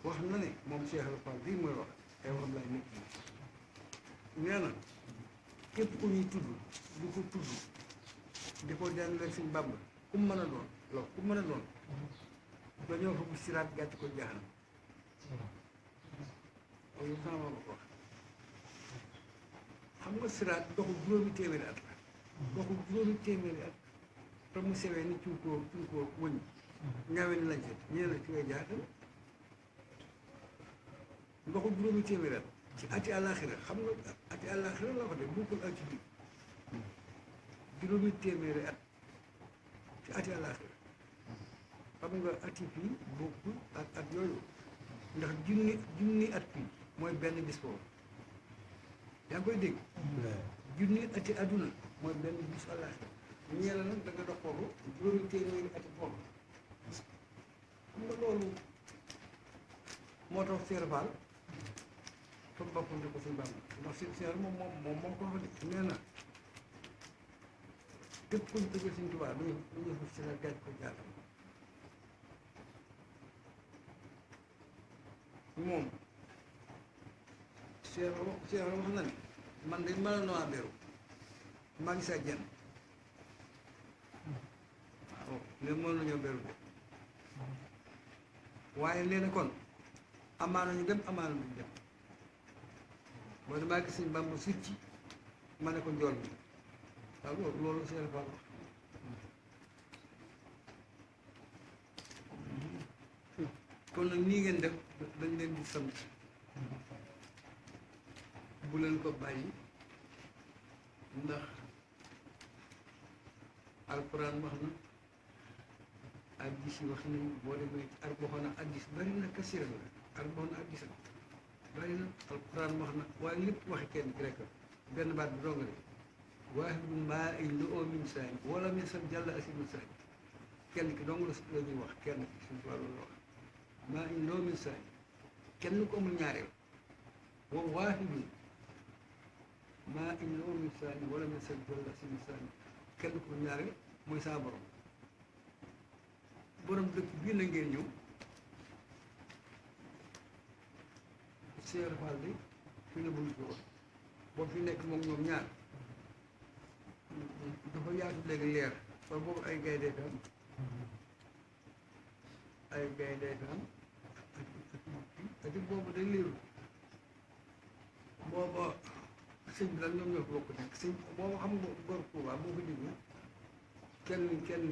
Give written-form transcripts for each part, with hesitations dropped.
wax na ne moom Cheikh Ibra Fall bii mooy wax ay waxam lay nekk nee na képp ku ñuy tudd du ko tudd di ko dendaleeg suñu Bàmba ku mu mën a doon loolu ku mu mën a doon dañoo fa bu siraat gàcc ko jaaxal loolu sama ma ko wax xam nga siraat doxu juróomi téeméeri at la doxu juróomi téeméeri at te mu sewee ni cunkoo wëñ ñaawee ni lañ set ñee la ci ngay jaaxal doxu juróomi téeméeri at ci ati àllaaxira xam nga ati àllaaxira la ko def bokkul ak ci biir juróomi téeméeri at ci ati àllaaxira xam nga ati fii bokkul ak at yooyu ndax junni at fii mooy benn bis boobu yaa ngi koy dégg junni ati àdduna mooy benn bis àllaaxira ñee la nag da nga dox foofu juróomi téeméeri ati foofu xam nga loolu moo tax Cheikh Ibra Fall comme boppam di ko suñu Bàmba ndax Cheikh moom ko wax de nee na képp ku ñu dëggal Sëñ Tuubaa lu ñu fa si la gàj ko jaatam moom Cheikh wax na ne man de mën a noo beru maa ngi saa jenn waaw léegi mën nañoo beru de waaye léegi kon amaana ñu dem amaana ñu dem mooy damaa gis Sëñ Bàmba sit ci ma ne ko njool bi waaw loolu Cheikh Ibra Fall wax kon nag nii ngeen def dañ leen di sant bu leen ko bàyyi ndax alxuraan wax na addis yi wax nañ boo demee arboxoona addis bari na kasira la arboxoona addis bari na alxuraan wax na waaye lépp waxi kenn ki rek benn baat bi dong rek waaxidu maa in lu oo min saani wala min sam jàll asimin saani kenn ki dong la ñuy wax kenn ki suñu toile la wax maa in loo min saani kenn ko amul ñaareel wa waaxidu maa in loo min saani wala min sam jàll asimin saani kenn ko ñaareel mooy saa borom dëkk bii na ngeen ñëw Cheikh Ibra Fall bi fi ne buñ ko wax boobu fi nekk moom ñoom ñaar dafa yaatu léegi leer parce que boobu ay gaynde fi am ay gaynde fi am ak boobu day liiru booba sëñ bi nag ñoom ñoo ko bokk nekk sëñ booba xam nga gor Tuuba boo ko déglu kenn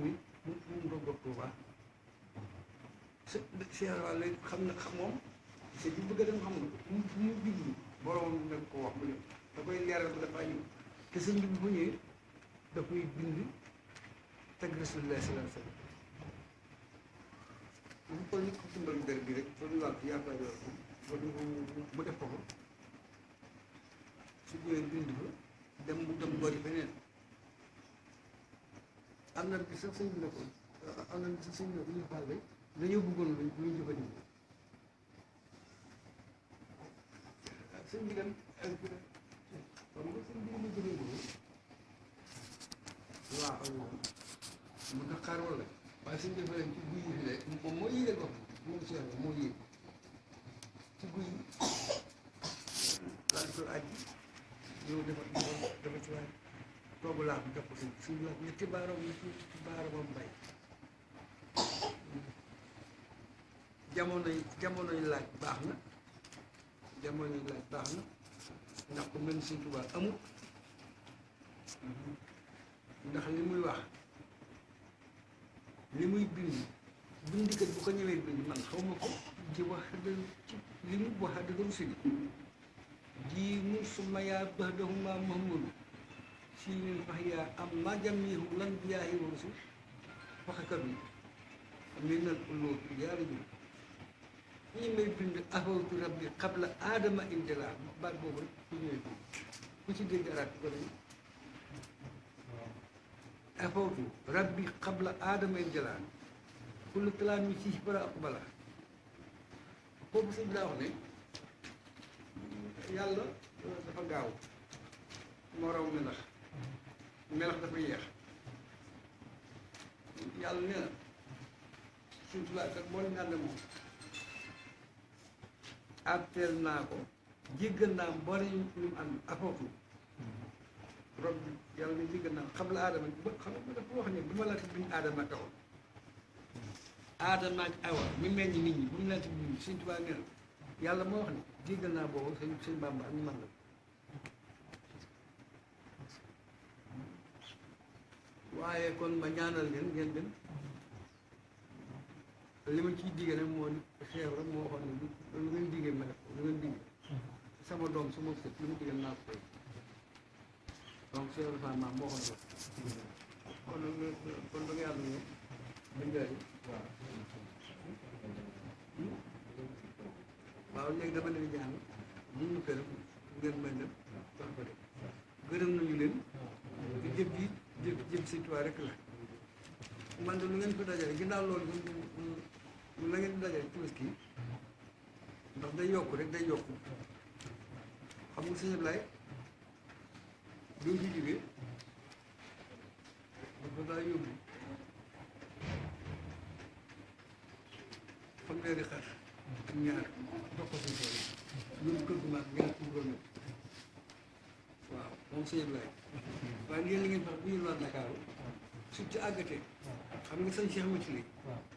nit mu ko gor Tuuba Cheikh Ibra Fall léegi xam na moom sëñ bi bëgg a dem xam nga fu mu jublu boromam nag ko wax mu ne da koy leeral ko dafa ñëw te sëñ bi bu ñëwee da koy bind teg Rasulullah sallallahu alayhi wa sallam bu ko nit ko tumbal der bi rek ba ñu wàgg yaakaar yoo ko mu def ko ko su ñëwee bind ko dem boori feneen am na bi sax sëñ bi ne ko am na bi sax sëñ bi ne ko ñu Fall dañoo bëggoon luñ jëfandikoo sëñ bi dem xam nga sëñ bi dama jëfandikoo waaw mu tax xaar wala waaye suñ defee leen ci guy yi fi rek moom moo yéegal bopp moom Cheikh moo yéeg ci guy yi daal ko aj ñëw dafa ci waay toogu laax bi def ko suñ laax ñetti baaramam mbay jamonoy laaj baax na jamonoy laaj baax na ndax ku mel ni Sëñ Tuubaa amul ndax li muy wax li muy bindikat bu ko ñëwee bind man xaw ma ko ji wax ci li mu wax da doon sudi ji mu suma yaa bax dahuma mahmudu si nin fax yaa am majam yihu lan bi yaa yi waru si waxakat yi mi nan ulloo yaara ji ñi may bind afawtu rabbi qabla aadama indila baat boobu rek ku ñëwee bind ku ci dégg araat ko dañu afawtu rabbi qabla aadama indila kullu kalaam yi ci bara aqbala kooku sëñ bi daa wax ne yàlla dafa gaaw moo raw melax dafa yeex yàlla nee na suñ tulaay kat boo leen ànd moom àtteel naa ko jéggal naa mboole ñu mu ànd afoofu rob bi yàlla ne jéggal naa xam la aadama ba xam nga dafa wax ne bu ma laata bind aadama taxoon aadama ak awa mi meññ nit ñi bu mu laata bind Sëñ Tuubaa nee na yàlla moo wax ne jéggal naa boobu sëñ Bàmba ak ñu man la waaye kon ma ñaanal leen ngeen dem li ma ciy digge nag moo xeew rek moo waxoon ne lu ngeen diggee ma def ko lu ngeen digge sama doom su ma sët lu mu digge naa ko tey donc Cheikh Ibrahima maam moo waxoon la kon da nga yàlla ñëw bindaay waaw léegi dama leen ñaan mun ñu gërëm ngeen mën dem wax ko de gërëm nañu leen te jëf ji jëf Sëñ Tuubaa rek la man de lu ngeen ko dajale ginnaaw loolu la ngeen di dajale Tabaski ndax day yokk rek day yokk xam nga Sëñ Ablaye bi mu fi jógee dafa daa yóbbu fanweeri xar ak ñaar dox ko suñu tool yi kër gu mag ñaar pour góor waaw moom Sëñ Ablaye waaye lii la ngeen wax bu ñu loon Dakar su ci àggatee xam nga sëñ Cheikh Mati léegi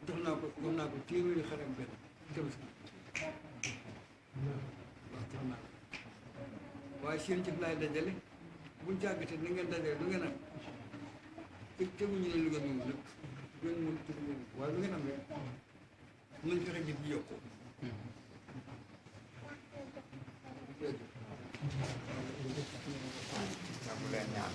jox naa ko téeméeri xar ak benn Tabaski waaw jox naa ko waaye seen ci laay dajale buñ ci àggatee na ngeen dajale lu ngeen am teguñu ne lu ngeen moom nag ngeen mën tëdd ngeen waaye lu ngeen am rek nañ fexe jëf ji yokku leen ñaan